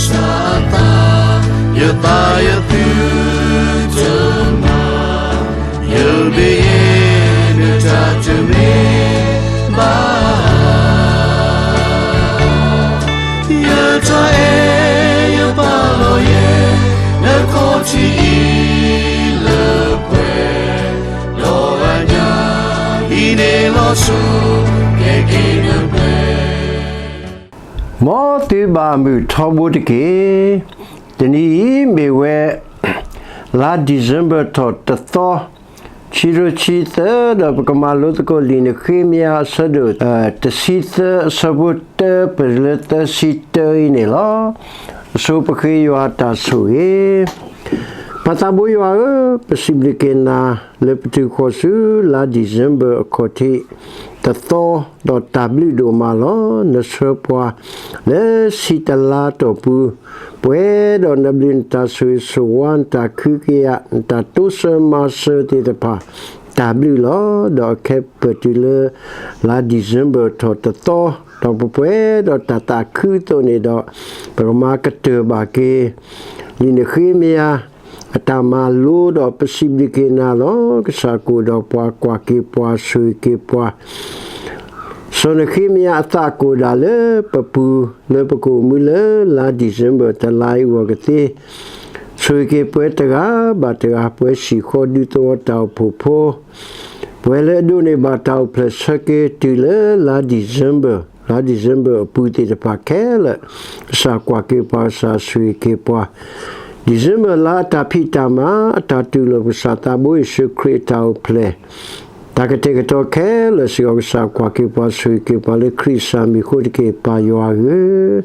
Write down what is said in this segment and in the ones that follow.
စၢ်အသး, ယသးယသုတမၤ, ယဘျုးယဲၢ်နတၢ်တမ့ၢ်ဘၣ်. ယတၢ်အဲၣ်ယပာ်လီၤယဲၢ်, နခီၣ်ထံးအံၤလၢပှဲၤ, ဒီးအညၣ်အံၤန့ၣ်လီၤဆီ, ကဲက့ၤနပှဲၤ မ်သုဘၣ်မုာ်ထီဘိတက့ၢ်. တနံၤအံၤမ့ၢ်ဝဲ လါ December ထီၣ်တသီ, ခံကထိခံဆံသၢ, ဒီးပကမၤလိသကိးလံာ်နဃ့မယၤအဆၢဒိၣ် တဆံသၢ အဆၢဖိတၢ ပလၢသၢဆံတၢအံၤန့ၣ်လီၤ. အဆိပဃ့ယွၤတၢ်ဆိၣ်ဂ့ၤ ပၢ်သးဘိယွၤဧၢ, ပစံးဘျုးက့ၤနၤလၢပတုၤဃီၤဆူလါ December အခီၣ်ထံးတသီ, ဒီးတၢ်ဘျုးဒိၣ်မးလီၤ. နဆှၢပှၤလၢဆံးတလါတီၢ်ပူၤ, ပှဲၤဒီးနဘျုးနတၢ်ဆိၣ်ဂ့ၤဆိၣ်ဝါ နတၢ်ကဟုကယာ် နတၢ်တိစၢၤမၤစၢၤသ့ၣ်တဖၣ်, တၢ်ဘျုးလီၤ. ဒီးအခဲပၢၢ်တုၤလၢ လါ December ထီၣ်တသီ, ဒီးပပှဲၤဒီးတၢ်သးခုအသိးန့ၣ်ဒီး, ပကမၤကတၢၢ်ဘၣ်က့ၤ လံာ်နဃ့မယၤ အတၢ်မၤလိဒီးပစံးဘျုးက့ၤနၤလီၤ. ကစၢ်ကအိၣ်ဒီးပှၤ ကွၢ်က့ၤပှၤ ဆိၣ်ဂ့ၤက့ၤပှၤ စီၤနဃ့မယၤအသးကအိၣ်ဒၣ်လၢပပူၤ လၢပကအိၣ်မူလၢလါ December တလါအံၤအဂီၢ်ကသ့, ဆိၣ်ဂ့ၤက့ၤပှၤတဂၤဘၣ်တဂၤ ပှၤဟံၣ်ဃီဒူသဝီတၢ်အိၣ်ဖှိၣ်ဖိ, ပှၤလၢအဒိးန့ၢ်ဘၣ်တၢ်အိၣ်ဖျဲၣ်ဆၢက့ၤတုၤလၢလါ December, လါ December အပူၤသ့ၣ်တဖၣ်ခဲလၢာ်, ကစၢ်ကွၢ်က့ၤပှၤ ကစၢ်ဆိၣ်ဂ့ၤက့ၤပှၤ December လါအတၢ်ဖံးတၢ်မၤ အတၢ်တူၢ်လိာ်ကစၢ်သးဘိယ့ၣ်ၡူးခရံာ်အတၢ်အိၣ်ဖျဲၣ်, တၢ်ကတဲာ်ကတီၤခဲလၢာ်စ့ၢ်ကီး ကစၢ်ကွၢ်က့ၤပှၤ ဆိၣ်ဂ့ၤက့ၤပှၤလၢခရံာ်အမံၤအဃိတက့ၢ် ပၢ်ယွၤဧၢ,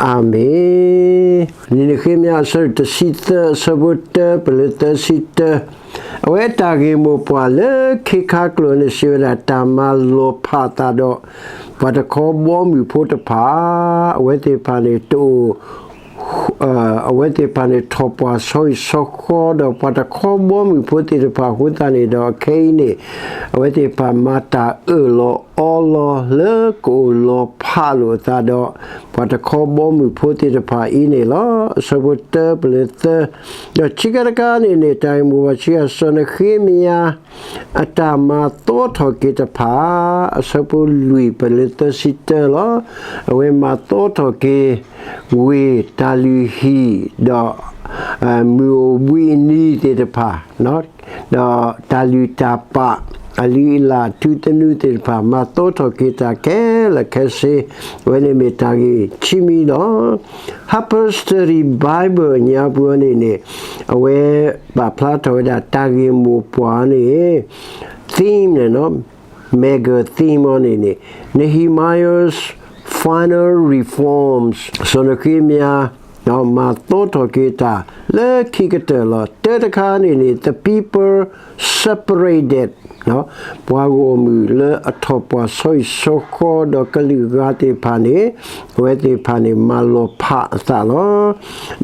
အၤမ့ၣ်. လံာ်နဃ့မယၤအဆၢဒိၣ်တဆံသၢ အဆၢဖိတၢ ပလၢသၢဆံတၢ, အဝဲတၢ်ဂ့ၢ်မိၢ်ပှၢ်လၢခံခါကျိၤန့ၣ် စံးဝဲဒၣ် တၢ်မၤလီၤဖးအသးဒီး ပှၤတခီဘီမုၢ်ဖိတဖၣ်, အဝဲသ့ၣ်တဖၣ်န့ၣ်တအိၣ် အဝဲသ့ၣ်တဖၣ်န့ၣ် ထီၣ်ပှၢ်ဆီဟံၣ်ဆီဃီ ဒီးပှၤတခီဘီမုၢ်ဖိသ့ၣ်တဖၣ်အဃိသတးန့ၣ်ဒီး ခဲအံၤန့ၣ် အဝဲသ့ၣ်တဖၣ်မၤတၢ်အၢၣ်လီၤအီလီၤလၢကအိၣ်လီၤဖးလိာ်အသးဒီး ပှၤတခီဘီမုၢ်ဖိသ့ၣ်တဖၣ်အံၤန့ၣ်လီၤ. အဆၢဖိတၢပလၢသၢ, ဒီးခံခါတခါန့ၣ်န့ၣ် တၢ်ဂ့ၢ်မိၢ်ပှၢ်ဆံးအစီၤနဃ့မယၤ အတၢ်မၤသီထီၣ်က့ၤတဖၣ်, အဆၢဖိလွံၢ်ပလၢသၢဆံတၢလီၤ. အဝဲမၤသီထီၣ်က့ၤ ဝ့ၢ်တၢ်လုၢ်ဟံၣ် ဒီး မုၢ်အိၣ်ဘှံးနံၤသ့ၣ်တဖၣ် ဒီးတၢ်လုၢ်တၢ်ပာ် အလုၢ်အလၢ် ထူသနူသ့ၣ်တဖၣ် မၤသီထီၣ်က့ၤတၢ်ခဲလၢာ်ခဲဆ့, အဝဲန့ၣ်မ့ၢ်တၢ်ဂ့ၢ်ခံမံၤလီၤ. Harper's Study Bible ညါပူၤအံၤန့ၣ်န့ၣ် အဝဲပာ်ဖျါထီၣ်ဝဲဒၣ်တၢ်ဂ့ၢ်မိၢ်ပှၢ်န့ၣ် theme န့ၣ် mega theme အံၤန့ၣ်န့ၣ် Nehemiah's final reforms စီၤနဃ့မယၤ မၤသီထီၣ်က့ၤတၢ်လၢခံကတၢၢ်လီၤ. တၢတခါန့ၣ်န့ၣ် the people separated ပှၤဂီၢ်မုၢ်လၢအထီၣ်ပှၢ်ဆီဟံၣ်ဆီဃီ ဒီးကလုာ်ဂၤသ့ၣ်တဖၣ်န့ၣ် အဝဲသ့ၣ်တဖၣ်န့ၣ် မၤလီၤဖးအသးလီ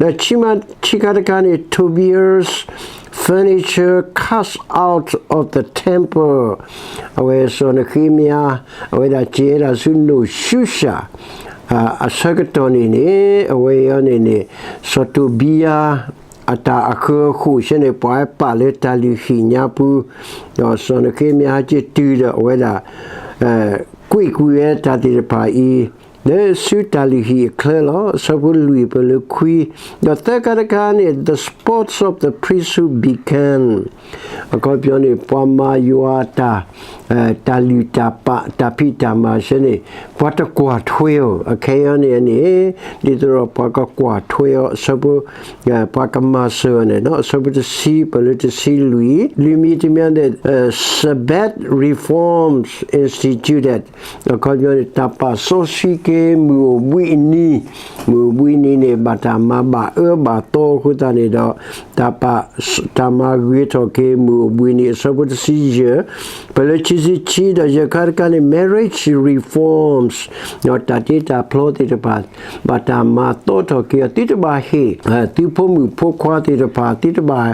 ၤ. ဒီးခံမံၤခံခါတခါန့ၣ် Tobiah's furniture cast out of the temple အဝဲစီၤနဃ့မယၤ အဝဲဒၣ်က့ၤဝဲဒၣ်ဆူနိၣ်ၡူၡၣ် အဆၢကတီၢ်န့ၣ်န့ၣ် အဝဲအံၤန့ၣ်န့ၣ် စီၤတိဘံယၤ အတၢ်အဃၢအဃိၣ်ဆၢန့ၣ် ပှၤဟဲပာ်လၢတၢ်လုၢ်ဟံၣ်ညါပူၤ, ဒီးစီၤနဃ့မယၤဟဲက့ၤတုၤဒီးအဝဲဒၣ် ကွံာ်ကွံာ်ဝဲတၢ်သ့ၣ်တဖၣ်အံၤ လၢဆူတၢ်လုၢ်ဟံၣ်အချၢလီၤ. အဆၢဖိလွံၢ်ပလၢခွံ, ဒီးသၢခါတခါန့ၣ် the spoils of the priesthood began အခီပညီန့ၣ် ပှၤမၤယွၤတၢ် တၢ်လုၢ်တၢ်ပာ် တၢ်ဖံးတၢ်မၤဆၢန့ၣ် ပှၤတကွၢ်ထွဲအီၤ, အခဲအံၤန့ၣ်န့ၣ် ဒ်သိးဒီးပှၤကကွၢ်ထွဲအီၤ အဆၢဖိ ပှၤကမၤစၢၤအီၤန့ၣ် အဆၢဖိတဆံ ပလၢတဆံလွံၢ်, လွံၢ်မံၤတမံၤန့ၣ် Sabbath reforms instituted အခီပညီန့ၣ် တၢ်ပာ်စီဆှံက့ၤ မုၢ်အိၣ်ဘှံးနံၤ, မုၢ်အိၣ်ဘှံးနံၤန့ၣ် ဘၣ်တၢ်မၤဘၣ်အၢဘၣ်သီအဃိသတးန့ၣ်ဒီး တၢ်ပာ် တၢ်မၤဂ့ၤထီၣ်က့ၤ မုၢ်အိၣ်ဘှံးနံၤ အဆၢဖိတဆံယဲၢ်, ပလၢခံဆံခံ ဒီးယဲၢ်ခါတခါန့ၣ် marriage reforms ဒီးတၢ်တ့တၢ်ဖျီသ့ၣ်တဖၣ် ဘၣ်တၢ်မၤသီထီၣ်က့ၤအီၤ သုတဘၣ်ဟ့ၣ် သုဖိမုၣ်ဖိခွါသ့ၣ်တဖၣ် သုတဘၣ်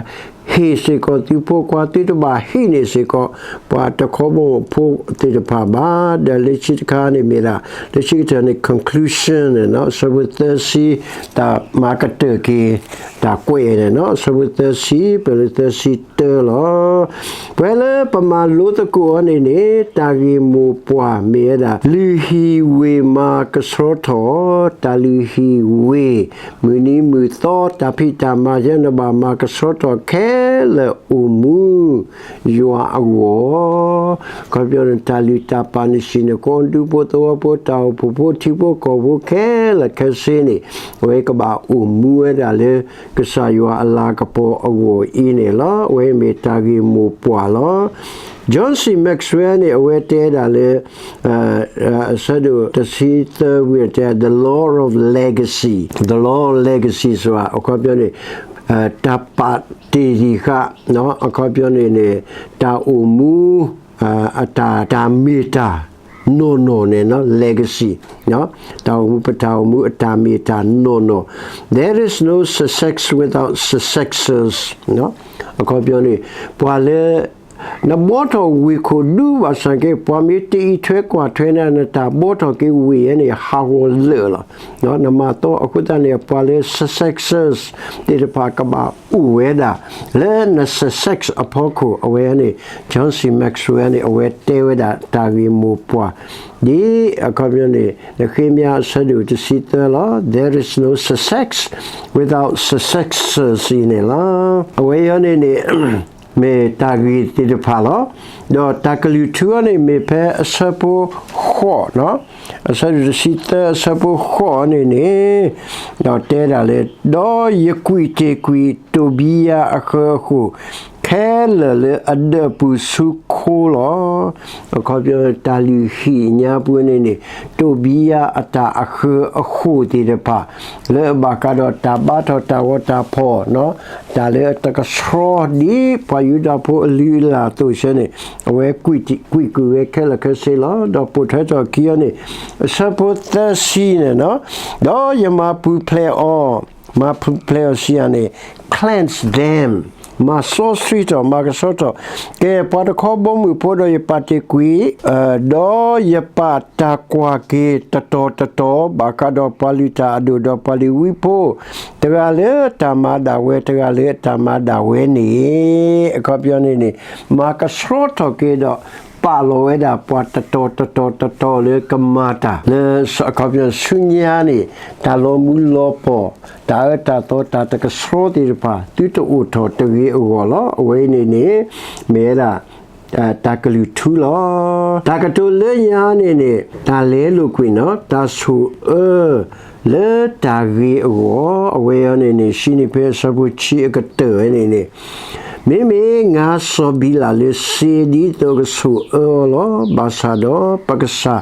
ဟ့ၣ်စ့ၢ်ကီးသုဖိခွါ, သုတဘၣ်ဟံးန့ၢ်စ့ၢ်ကီး ပှၤတခီဘီမုၢ်ဖိသ့ၣ်တဖၣ်ဘၣ်. ဒီးလၢခံတခါန့ၣ်မ့ၢ်ဒၣ် လၢခံကတၢၢ်န့ၣ် conclusion န့ၣ်နီၤ, အဆၢဖိသၢဆံ, တၢ်မၤကတၢၢ်က့ၤ တၢ်ကွဲးန့ၣ်နီၤ, အဆၢဖိသၢဆံ ပၢၢ်လၢသၢဆံတၢလီၤ. ပဝဲလၢပမၤလိသကိးအီၤန့ၣ်န့ၣ် တၢ်ဂ့ၢ်မိၢ်ပှၢ်မ့ၢ်ဝဲဒၣ် လုၢ်ဟံၣ်ဝ့ၢ်မၤကဆှီထီၣ်, တၢ်လုၢ်ဟံၣ်ဝ့ၢ် မုၢ်နံၤမုၢ်သီ တၢ်ဖံးတၢ်မၤ ယဲနဘၣ်မၤကဆှီထီၣ်ခဲလၢာ်အိၣ်မူ ယွၤအဂီၢ်, အခီပညီန့ၣ် တၢ်လုၢ်တၢ်ပာ်န့ၣ် စံၣ်န့ၣ် ကိးဒူဖိသဝီဖိ တၢ်အိၣ်ဖှိၣ်ဖိ ထံဖိကီၢ်ဖိခဲလၢာ် ခဲဆ့န့ၣ် အဝဲကဘၣ်အိၣ်မူဝဲဒၣ်လၢ ကစၢ်ယွၤအလၤကပီၤအဂီၢ်အံၤန့ၣ်လီၤ. အဝဲမ့ၢ်တၢ်ဂ့ၢ်မိၢ်ပှၢ်လီၤ. John C Maxwell န့ၣ် အဝဲတဲဒၣ်လၢ အဆၢဒိၣ်တဆံသၢဝံၤတဲ the law of legacy, the law of legacy စ့ၢ် အခီပညီန့ၣ် တၢ်ပာ်တ့ၢ်ဒံးဃာ် အခီပညီန့ၣ်န့ၣ် တၢ်အိၣ်မူ အတၢ် တၢ်မ့ၢ်တၢ်နီၢ်နီၢ်န့ၣ်နီၤ legacy တၢ်အိၣ်မူ ပတၢ်အိၣ်မူအတၢ်မ့ၢ်တၢ်နီၢ်နီၢ် there is no success without successors အခီပညီန့ၣ် ပှၤလၢ နဘှီထီၣ်ဝ့ၢ်ခိၣ်ဒူဘၣ်ဆၣ်က့ ပှၤမ့ၢ်တအံးထွဲကွၢ်ထွဲန့ၣ် နတၢ်ဘှီထီၣ်က့ၤဝ့ၢ်အံၤန့ၣ် ဟးဂီၤလၢာ်လီၤ. နမၤသီအဃိသတးန့ၣ် ပှၤလၢ successors သ့ၣ်တဖၣ်ကဘၣ်အိၣ်ဝဲဒၣ် လၢန success အဖီခိၣ် အဝဲန့ၣ် John C Maxwell န့ၣ် အဝဲတဲဝဲဒၣ်တၢ်ဂ့ၢ်မိၢ်ပှၢ် ဒ်အခီပညီန့ၣ် နဃ့မ့ၢ်အဆၢဒိၣ်တဆံသၢလီၤ There is no success without successors အံၤန့ၣ်လီၤ. အဝဲအံၤန့ၣ်န့ၣ် မ့ၢ်တၢ်ဂ့ၢ်သ့ၣ်တဖၣ်လီၤ. ဒီးတၢ်ကလုၢ်ထူအံၤန့ၣ် မ့ၢ်ဖဲအဆၢဖိဃိး, အဆၢဒိၣ်တဆံသၢ အဆၢဖိဃိးန့ၣ်န့ၣ် ဒီးတဲဒၣ်လၢ ဒီးယကွံာ်တ့ၢ်ကွံာ်တိၣ်ဘံယၤအဃၢအဃိၣ် ခဲလၢာ်လၢအဒၢးပူၤဆူခိလီၤ. အခီပညီ တၢ်လုၢ်ဟံၣ်ညါပူၤန့ၣ်န့ၣ် တိၣ်ဘံယၤအတၢ်အဃၢအဃိၣ်သ့ၣ်တဖၣ် လၢအဘၣ်ဃးဒီးတၢ်ဘါထီၣ်တၢ်ဂီၤတၢ်ဖီၣ် တၢ်လၢအတကဆှီဒ်ပှၤယူဒၤဖိအလုၢ်အလၢ်အသိးဆၢန့ၣ် အဝဲကွံာ်ကွံာ်ကွံာ်ဝဲခဲလၢာ်ခဲဆ့လီၤ. ဒီးပိာ်ထွဲထီၣ်ခံအံၤန့ၣ် အဆၢဖိသၢဆံန့ၣ်နီၤ, ဒီးယမၤပူၤဖျဲးအီၤ, မၤပူၤဖျဲးအီၤဆံးယၤန့ၣ် cleanse them မၤစီဆှံထီၣ် မၤကဆှီထီၣ် ကဲပှၤတခီဘီမုၢ်ဖိဒီးယပာ်တ့ၢ်ကွံာ် ဒီးယပာ်တၢ်ကွၢ်က့ၤတတီၤတတီၤ ဘၣ်ဃးဒီးပှၤလုၢ်တၢ်အဒိၣ်ဒီးပှၤလုၢ်ဝံဖိ တဂၤလၢတၢ်မၤဒၣ်ဝဲ တဂၤလၢတၢ်မၤဒၣ်ဝဲန့ၣ် အခီပညီန့ၣ်န့ၣ် မၤကဆှီထီၣ်က့ၤဒီး ပာ်လီၤဝဲဒၣ်ပှၤတတီၤတတီၤတတီၤလၢကမၤတၢ် လၢအခီပညီဆူညါန့ၣ် တၢ်လီၤမူလီၤပီၢ် တၢ်အၢတၢ်သီတၢ်တကဆှီသ့ၣ်တဖၣ် သုတအိၣ်ထီၣ်တဂ့ၤအဂီၢ်လီၤ. အဝဲအံၤန့ၣ်န့ၣ် မ့ၢ်ဝဲဒၣ် တၢ်ကလုၢ်ထူလီၤ. တၢ်ကတိၤလၢညါန့ၣ်န့ၣ် တၢ်လဲလိာ်ကွံာ်နီၤ တၢ်ဆိၣ်အၢ လၢတၢ်ဂ့ၤအဂီၢ် အဝဲအံၤန့ၣ်န့ၣ် စံးန့ၢ်ဖဲအဆၢဖိဆံအကတၢၢ်ဝဲန့ၣ်န့ၣ် မ့မ့ၢ်ငါစီၤဘံလးလၢစ့ဒ်သိးကဆိၣ်အၢအီၤလီၤ. ဘၣ်ဆၣ်ဒီးပကစၢ်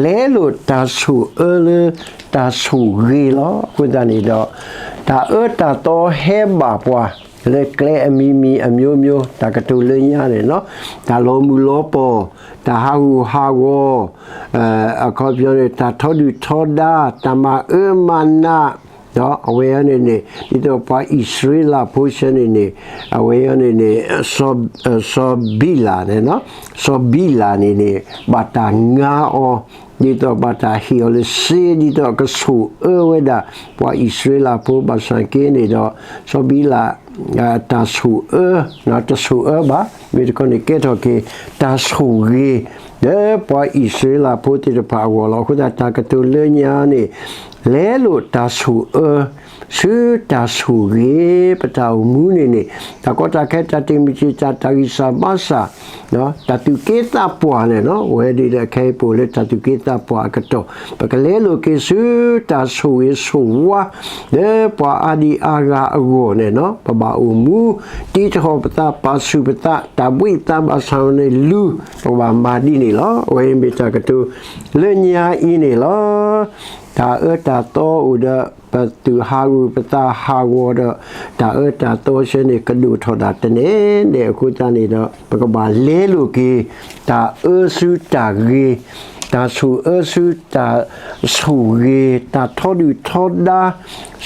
လဲလိာ်တၢ်ဆိၣ်အၢလၢတၢ်ဆိၣ်ဂ့ၤလီၤ. အဃိသတးန့ၣ်ဒီး တၢ်အၢတၢ်သီဟဲဘၣ်ပှၤ လၢကျဲအမံၤမံၤအမျိုးမျိုး တၢ်ကတိၤလၢညါန့ၣ်လီၤ. တၢ်လီၤမုၢ်လီၤပီၢ် တၢ်ဟးဂူာ်ဟးဂီၤ အခီပညီန့ၣ် တၢ်ထီဒုၣ်ထီဒါ တၢ်မၤအၢမၤနး ဒီးအဝဲအံၤန့ၣ်န့ၣ် ဒ်သိးပှၤအံၣ်စရ့လးဖိဆၢန့ၣ်န့ၣ် အဝဲအံၤန့ၣ်န့ၣ် စီၤဘံလးန့ၣ် စီၤဘံလးန့ၣ်န့ၣ် ဘၣ်တၢ်ငါအီၤ ဒ်သိးဘၣ်တၢ်ဟ့ၣ်အီၤလၢစ့ ဒ်သိးကဆိၣ်အၢဝဲဒၣ် ပှၤအံၣ်စရ့လးဖိ ဘၣ်ဆၣ်က့န့ၣ်ဒီး စီၤဘံလး တၢ်ဆိၣ်အၢ တဆိၣ်အၢဘၣ် မ့ၢ်တခီန့ၣ် ကဲထီၣ်က့ၤ တၢ်ဆိၣ်ဂ့ၤ လၢပှၤအံၣ်စရ့လးဖိသ့ၣ်တဖၣ်အဂီၢ်လီၤ. အဃိသတးတၢ်ကတိၤလၢညါန့ၣ် လဲလိာ်တၢ်ဆိၣ်အၢ ဆူတၢ်ဆိၣ်ဂ့ၤ ပတၢ်အိၣ်မူန့ၣ်န့ၣ် တၢ်ကီတၢ်ခဲ တၢ်တမံၤတံာ်တာ် တၢ်ဂံၢ်စၢ်ဘါစၢ် တၢ်သူၣ်က့သးပှၢ်န့ၣ်လီၤ. အဝဲဒ်လဲၣ်ခဲအံၤပအိၣ်လၢတၢ်သူၣ်က့သးပှၢ်အကတီၢ် ပကလဲလိာ်က့ၤဆူတၢ်ဆိၣ်ဂ့ၤဆိၣ်ဝါ လၢပှၤအါဒံအါဂၤအဂီၢ်န့ၣ်လီၤ. ပဘၣ်အိၣ်မူ တံးထီၣ်ပသး ပာ်ဆူၣ်ပသး တၢ်ဘှံးသးဘၣ်ဆၣ်န့ၣ်လူၤ ပကဘၣ်မၤဒ်န့ၣ်လီၤ. အဝဲအံၤမ့ၢ်တၢ်ကတိၤလၢညါအံၤန့ၣ်လီၤ. တၢ်အၢတၢ်သီအိၣ်ဒီး ပသူၣ်ဟးဂူာ်ပသးဟးဂီၤဒီး တၢ်အၢတၢ်သီဆၢန့ၣ် ကဒိၣ်ထီၣ်ဒၣ်တနဲၣ်နဲၣ်အဃိသတးန့ၣ်ဒီး ပကဘၣ်လဲလိာ်က့ၤ တၢ်အၢဆူတၢ်ဂ့ၤ တၢ်ဆိၣ်အၢဆူတၢ်ဆိၣ်ဂ့ၤ, တၢ်ထီဒုၣ်ထီဒါ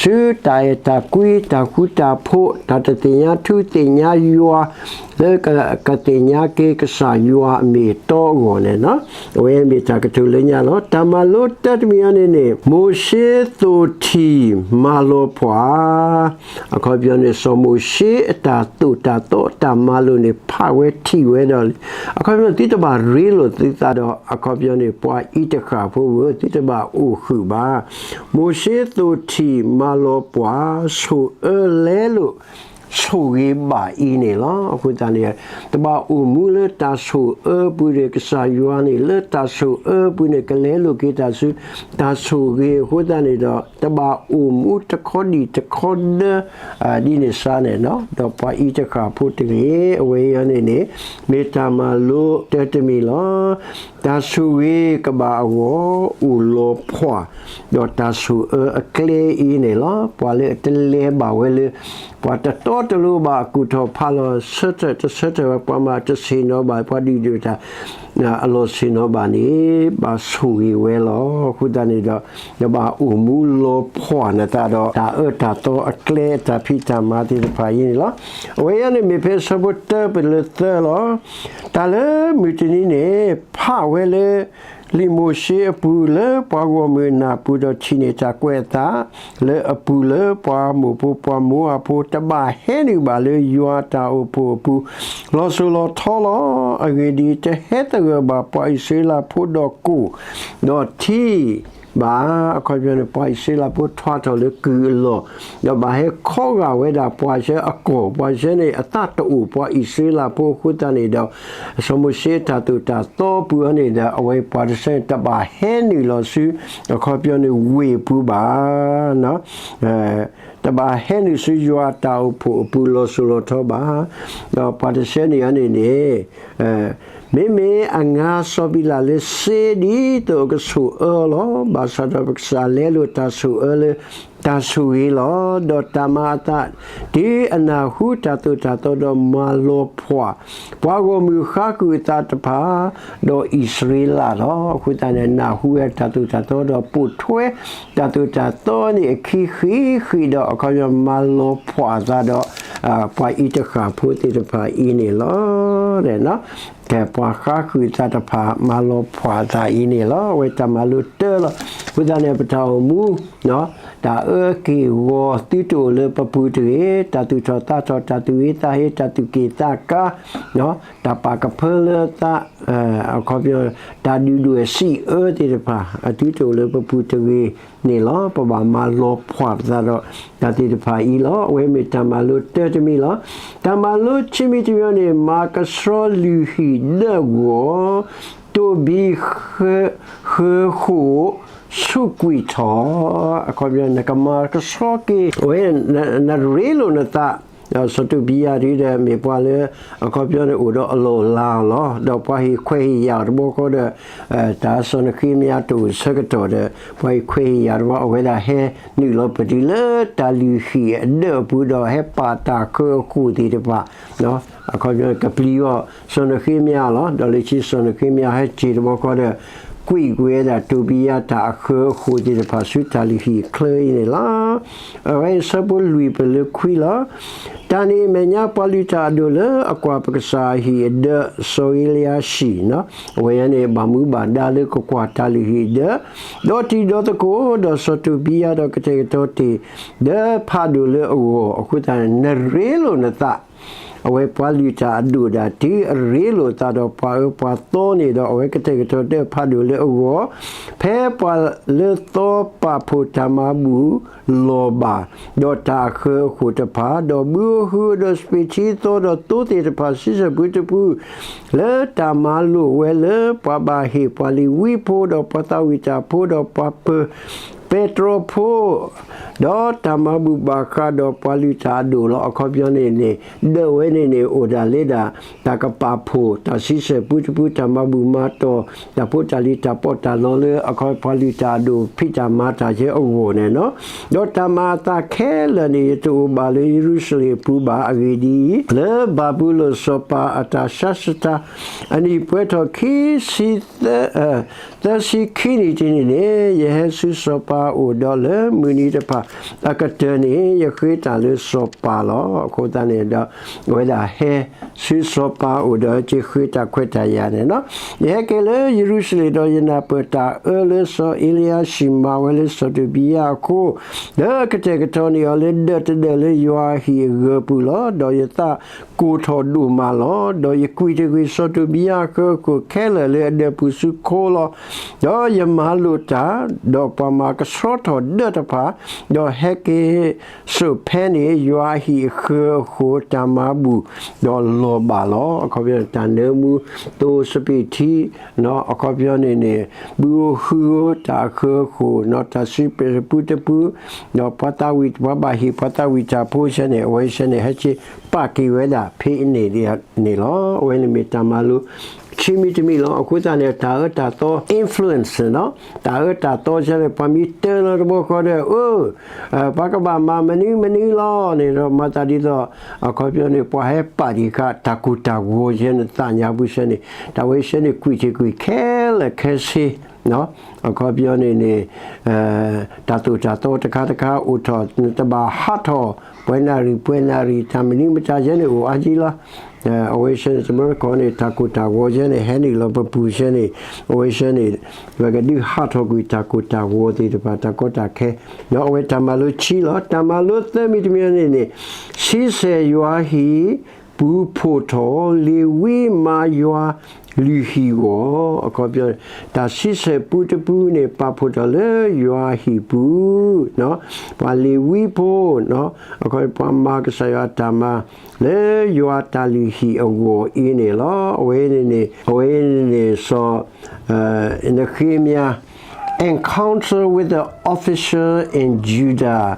ဆူတၢ်အဲၣ်တၢ်ကွံ, တၢ်ဃူတၢ်ဖိး, တၢ်တသ့ၣ်ညါထူသ့ၣ်ညါယွၤ, လၢကသ့ၣ်ညါက့ၤကစၢ်ယွၤအမ့ၢ်အတီအဂီၢ်န့ၣ်လီၤ. အဝဲမ့ၢ်တၢ်ကတိၤလၢညါလီၤ. တၢ်မၤလိတၢ်တမံၤအံၤန့ၣ်န့ၣ်, မိၤၡ့သိၣ်ထံၣ်မၤလီၤဖှၣ် အခီပညီန့ၣ် စီၤမိၤၡ့အတၢ်သိၣ်တၢ်သီအတၢ်မၤလိာ်န့ၣ် ဖးဝဲထံၣ်ဝဲဒီး, အခီပညီ သုတဘၣ်ရ့လိာ်သုသးဒီး အခီပညီန့ၣ် ပှၤအံၤတဃၣ်ဖိဧၢ, သုတဘၣ်အိၣ်ဃုာ်ဘၣ်. မိၤၡ့သိၣ်ထံၣ်မၤလီၤဖှၣ်, ဆိၣ်အၢလဲလိာ် ဆိၣ်ဂ့ၤဘၣ်အံၤန့ၣ်လီၤ. အဃိသတးန့ၣ် တဘၣ်အိၣ်မူလၢတၢ်ဆိၣ်အၢပူၤဒီး ကစၢ်ယွၤန့ၣ် လၢတၢ်ဆိၣ်အၢပူၤန့ၣ် ကလဲလိာ်က့ၤတၢ်ဆူတၢ်ဆိၣ်ဂ့ၤအဃိသတးန့ၣ်ဒီး တဘၣ်အိၣ်မူတခီဒံၣ်တခီဒၢ ဒ်န့ၣ်စ့ၢ်န့ၣ်လီၤ. ဒီးပှၤအံၤတဃၣ်ဖိတဂ့ၤ, အဝဲအံၤန့ၣ်န့ၣ် မ့ၢ်တၢ်မၤလိတၢ်တမံၤလီၤ. တၢ်ဆိၣ်ဂ့ၤကဘၣ်အဂီၢ် အိၣ်လီၤဖှၣ်, ဒီးတၢ်ဆိၣ်အၢအကျဲအံၤန့ၣ်လီၤ. ပှၤလၢအတလဲၤဘၣ်ဝဲလၢ ပှၤတတီတလိၤဘၣ်အကူၣ်ထီၣ်ဖးလီၤ ဆၢထၢၣ်တဆၢထၢၣ်ဝဲ ပှၤမၤတဆ့ၣ်နီၤဘၣ် ပှၤဒုၣ်ဒွဲၣ်တၢ် အလီၢ်ဆ့ၣ်နီၤဘၣ်န့ၣ် ဘၣ်ဆိၣ်ဂ့ၤဝဲလီၤ. အဃိသတးန့ၣ်ဒီး နဘၣ်အိၣ်မူလီၤဖှၣ်နသးဒီး တၢ်အၢတၢ်သီအကျဲ တၢ်ဖံးတၢ်မၤသ့ၣ်တဖၣ်အံၤန့ၣ်လီၤ. အဝဲအံၤန့ၣ်မ့ၢ်ဖဲဆၢဖိတၢပလၢသၢလီၤ. တၢ်လၢမုၢ်တနံၤန့ၣ် ဖးဝဲလၢ လံာ်မိၤၡ့အပူၤ လၢပှၤဂီၢ်မုၢ်အနၢ်ပူၤ ဒီးထံၣ်န့ၢ်တၢ်ကွဲးအသး လၢအပူၤလၢပှၤအမိၢ်ဖိပှၤမိၤအဖိ တဘၣ်ဟဲနုာ်ဘၣ်လၢယွၤအတၢ်အိၣ်ဖှိၣ်အပူၤ လီၤစိၤလီၤထီလီၤ. အဂ့ၢ်ဒ်အံၤ, တဟဲသဂၢၢ်ဘၣ်ပှၤအံၣ်စရ့လးဖိဒီးကိၣ် ဒီးထံ ဘၣ်. အခီပညီန့ၣ် ပှၤအံၣ်စရ့လးဖိထွါထီၣ်လၢကုၢ်အလီၢ်, ဒီးဘၣ်ဟဲခီဂာ်ဝဲဒၣ်ပှၤဆၢအကီၢ်, ပှၤဆၢန့ၣ် အသးတအိၣ်ပှၤအံၣ်စရ့လးဖိအဃိသတးန့ၣ်ဒီး စီၤမိၤၡ့အတၢ်သိၣ်တၢ်သီပူၤအံၤန့ၣ်ဒီး အဝဲပှၤတဆၢန့ၣ် တဘၣ်ဟဲနုာ်လီၤဆူ အခီပညီန့ၣ် ဝ့ၢ်ပူၤဘၣ် တဘၣ်ဟဲနုာ်ဆူယွၤအတၢ်အိၣ်ဖှိၣ်အပူၤလီၤစိၤလီၤထီဘၣ်. ဒီးပှၤတဆၢန့ၣ်အံၤန့ၣ်န့ၣ် မ့မ့ၢ်အငါစီၤဘံလးလၢစ့ဒ်သိးအကဆိၣ်အၢလီၤ. ဘၣ်ဆၣ်ဒီးပကစၢ်လဲလိာ်တၢ်ဆိၣ်အၢလၢ တၢ်ဆိၣ်ဂ့ၤလီၤ. ဒီးတၢ်မၤအသး တုၤအနၢ်ဟူတၢ်သိၣ်တၢ်သီဒီးမၤလီၤဖှၣ် ပှၤဂီၢ်မုၢ်ဃါဃုာ်အသးတဖၣ် ဒီးအံၣ်စရ့လးလီၤ. အဃိသတးန့ၣ် နၢ်ဟူဝဲတၢ်သိၣ်တၢ်သီဒီးပိာ်ထွဲ တၢ်သိၣ်တၢ်သီန့ၣ်အခံဃံးဃံးဒီး အခီပညီမၤလီၤဖှၣ်အသးဒီး ပှၤအံၤတဃၣ်ဖိသ့ၣ်တဖၣ်အံၤန့ၣ်လီၤ. ကဲ ပှၤဃါဃုာ်အသးတဖၣ် မၤလီၤဖှၣ်အသးအံၤန့ၣ်လီၤ. အဝဲတၢ်မၤလိတၢလီၤ. အဃိသတးန့ၣ် ပတၢ်အိၣ်မူ တၢ်အၢက့ၢ်ဂီၤသုတအိၣ်လၢပပူၤတဂ့ၤ, တၢ်သူၣ်ထီၣ်သးထီၣ်, တၢ်သူၣ်ဂ့ၤသးဟ့, တၢ်သူၣ်က့ၣ်သးကါ, တၢ်ပာ်ကဖၢလၢသး, အခီပညီ တၢ်ဒုၣ်ဒွဲၣ်စံးအၢသ့ၣ်တဖၣ် အသုတအိၣ်လၢပပူၤတဂ့ၤန့ၣ်လီၤ. ပဘၣ်မၤလီၤဖှၣ်ပသးဒီး တၢ်သ့ၣ်တဖၣ်အံၤလီၤ. အဝဲမ့ၢ်တၢ်မၤလိတၢ်တမံၤလီၤ. တၢ်မၤလိခံမံၤတမံၤန့ၣ် မၤကဆှီလုၢ်ဟံၣ်ဒၢအဂီၢ် တိာ်ဘံ ဃၢဃိာ် ဆူးကွံာ်ထီၣ်, အခီပညီ နကမၤကဆှီက့ၤ အဝဲ နရ့လိာ်နသး, စီၤတိာ်ဘံယၤဒ်ဒီး မ့ၢ်ပှၤလၢ အခီပညီန့ၣ် အိၣ်ဒီးအလီၢ်အလၤလီၤ. ဒီးပှၤဟ့ၣ်ခွဲးဟ့ၣ်ယာ်အီၤတဘျီဃီဒီး တၢ်စီၤနဃ့မယၤတအိၣ်ဆၢကတီၢ်ဒီး ပှၤဟ့ၣ်ခွဲးဟ့ၣ်ယာ်တဘျီ အဝဲဒၣ်ဟဲနုာ်လီၤပတုၤလၢတၢ်လုၢ်ဟံၣ်အဒၢအပူၤဒီး ဟဲပာ်တၢ်ဃၢအဃိာ်သ့ၣ်တဖၣ် အခီပညီ ကပျံၤအီၤ စီၤနဃ့မယၤလီၤ. ဒီးလၢခံစီၤနဃ့မယၤဟဲက့ၤတဘျီဃီဒီး ကွံာ်ကွံာ်ဝဲဒၣ်တိာ်ဘံယၤတၢ်အဃၢအဃိာ်သ့ၣ်တဖၣ်ဆူတၢ်လုၢ်ဟံၣ်အချၢအံၤန့ၣ်လီၤ. အဝဲအံၤဆၢဖိလွံၢ်ပလၢခွံလီၤ. တၢ်န့ၣ်အမဲာ်ညါပှၤလုၢ်တၢ်အဒိၣ်လၢအကွၢ်ပကစၢ်အဟံၣ်အဒၢ စီၤဧလံယၤၡံၣ်, အဝဲန့ၣ် ဘၣ်မူဘၣ်ဒါလၢကကွၢ်တၢ်လုၢ်ဟံၣ်အဒၢ, ဒီးတံၤဒီသကိး ဒီးစီၤတိာ်ဘံယၤဒီးကတဲာ်ကတီၤတ့ၢ် ဒီးဖးဒိၣ်လၢအဂီၢ်အဃိသတးန့ၣ် နရ့လိာ်နသး အဝဲပှၤလုၢ်တၢ်အဒိၣ်ဒၣ်တုၤအရ့လိာ်အသးဒီးပှၤအၢပှၤသီန့ၣ်ဒီး အဝဲကတဲာ်ကတီၤဒၢဖးဒိၣ်လၢအဂီၢ်, ဖဲပှၤလၢသီပာ်ဖှိၣ်တၢ်မၤဘူၣ်လီၤဘၣ်, ဒီးတၢ်အဃၢအဃိာ်တဖၣ်, ဒီးဘုဧိၤဟုဧိၤဒီးစပံးထံသီဒီးသိသ့ၣ်တဖၣ် ဆံဆၢၣ်ပူၤတပူၤ လၢတၢ်မၤလိာ်ဝဲလၢပှၤဘၣ်ဟ့ၣ်ပှၤလ့ၤဝံဖိ ဒီးပှၤသးဝံၣ်တၢ်ဖိ ဒီးပှၤပၢၤ ပဲတြီဖိ ဒီးတၢ်မၤဘူၣ်ဘၣ်ဃးဒီးပှၤလုၢ်တၢ်အဒိၣ်လီၤ. အခီပညီန့ၣ်န့ၣ် ဒၢးဝဲန့ၣ်န့ၣ် အိၣ်ဒၣ်လၢဒၣ် တၢ်ကပာ်ဖှိၣ် တၢ်ဆံဆဲၣ်ပူတပူ တၢ်မၤဘူၣ်မၤတီၢ် တၢ်ဖိတၢ်လံၤ တၢ်ပီးတၢ်လီလၢ အခီပညီ ပှၤလုၢ်တၢ်အဒိၣ် ဖံးတၢ်မၤတၢ်ကဲအဂီၢ်န့ၣ်လီၤ. ဒီးတၢ်မၤအသးခဲလၢာ်န့ၣ် ယတအိၣ်ဘၣ်လၢယရူၤၡလ့ၣ်အပူၤဘၣ်. အဂ့ၢ်ဒ်အံၤ, လၢဘၤဘူလိၣ်စီၤပၤအတၢ်ဆါစတၢ် အနံၣ်ပှဲၤထီၣ်ခံဆံ သၢဆံခံနံၣ်တနံၣ်န့ၣ်, ယဟဲဆူစီၤပၤအအိၣ်ဒီး လၢမုၢ်နံၤတဖၣ်အကတၢၢ်န့ၣ် ယဃ့တၢ်လၢစီၤပၤလီၤ. အဃိသတးန့ၣ်ဒီး အဝဲဒၣ်ဟဲဆူစီၤပၤအအိၣ်ဒီးအဝဲက့ၤဃ့တၢ်ခွဲးတၢ်ယာ်န့ၣ်လီၤ. ယဟဲက့ၤလၢယရူၤၡလ့ၣ်ဒီး ယနၢ်ပၢၢ်တၢ်အၢလၢစီၤအ့လံယၤဟံၣ်မၤဝဲလၢစီၤတဘံယၤအဃိ, ဒီးကတဲာ်ကတီၤန့ၢ်အီၤလၢဒၢးတဒၢးလၢယွၤအဟံၣ်အဂၢၤပူၤလီၤ. ဒီးယသးကိၢ်ထီၣ်ဒိၣ်မးလီၤ. ဒီးယကွံာ်တဂ့ၤ စီၤတဘံယၤအဃၢအခိၣ်ခဲလၢာ်လၢအဒၢးပူၤဆူခိလီၤ. ဒီးယမၤလိာ်တၢ်, ဒီးပှၤမၤကဆှီထီၣ်ဒၢးတဖၣ်, ဒီးဟဲက့ၤစိာ်ဖဲန့ၣ် ယွၤအဟံၣ်အဃၢအဃိၣ် တၢ်မၤဘူၣ်ဒီးလီၤဘၣ်လီၤ. အခီပညီ တၢ်နၢမူသိစပံးထံ အခီပညီန့ၣ်န့ၣ် ဘုဧိၤဟုဧိၤ တၢ်အဃၢအဃိၣ် တၢ်ဆံဆဲၣ်ပူတပူ, ဒီးပှၤသးဝံၣ် ပှၤဘၣ်ဟ့ၣ် ပှၤသးဝံၣ်တၢ်ဖိဆဲန့ၣ် အဝဲဆဲန့ၣ် ဟဲက့ၤပာ်က့ၤဝဲဒၣ်ဖဲအန့ၣ်န့ၣ်လီၤ. အဝဲန့ၣ်မ့ၢ်တၢ်မၤလိခံမံၤတမံၤလီၤ. အဃိသတးန့ၣ် တၢ်အၢတၢ်သီ influence န့ၣ်လီၤ. တၢ်အၢတၢ်သီဆဲန့ၣ် ပှၤမ့ၢ်တၢလီၤတဘျီဃီဒီး အိၣ် ပှၤကဘၣ်မၤမနုၤမနုၤလီၤန့ၣ်ဒီး မၤသးဒ်သိး အခီပညီန့ၣ် ပှၤဟဲပာ်ဒံးဃာ်တၢ်ကိၢ်တၢ်ဂီၤဆဲန့ၣ် သးညါပူၤဆဲန့ၣ် တၢ်ဝဲဆဲန့ၣ် ကွံာ်တ့ၢ်ကွံာ်ခဲလၢာ်ခဲဆ့ အခီပညီန့ၣ်န့ၣ် တၢ်သိၣ်တၢ်သီတခါတခါအိၣ်ထီၣ် နတဘၣ်ဟးထီၣ် ပှဲၤနၣ်ရံၣ် ပှဲၤနၣ်ရံၣ် တၢ်မနုၤမတၤဆဲန့ၣ် အိၣ်အါကံလီၤ. အဝဲဆဲန့ၣ် တဘျီတခီန့ၣ် တၢ်ကိၢ်တၢ်ဂီၤဆဲန့ၣ် ဟဲနုာ်လီၤပပူၤဆဲန့ၣ် အဝဲဆဲန့ၣ် ပကဒုးဟးထီၣ်ကွံာ်တၢ်ကိၢ်တၢ်ဂီၤသ့ၣ်တဖၣ် တၢ်ကီတၢ်ခဲ ဒီးအဝဲတၢ်မၤလိခံလီၤ. တၢ်မၤလိသၢမံၤတမံၤန့ၣ်န့ၣ် ဆံဆဲၣ်ယွၤဟံၣ်ပူၤဖှိၣ်ထီၣ် လ့ၤဝံမၤယွၤလုၢ်ဟံၣ်အဂီၢ် အခီပညီ တၢ်ဆံဆဲၣ်ပူတပူန့ၣ် ပာ်ဖှိၣ်ထီၣ်လၢယွၤဟံၣ်ပူၤ ပှၤလ့ၤဝံဖိ အခီပှၤမၤကစၢ်ယွၤတၢ်မၤ လၢယွၤတၢ်လုၢ်ဟံၣ်အဂီၢ်အံၤန့ၣ်လီၤ. အဝဲန့ၣ်န့ၣ် အဝဲန့ၣ်န့ၣ် စီၤ နဃ့မယၤ encounter with the official in Judah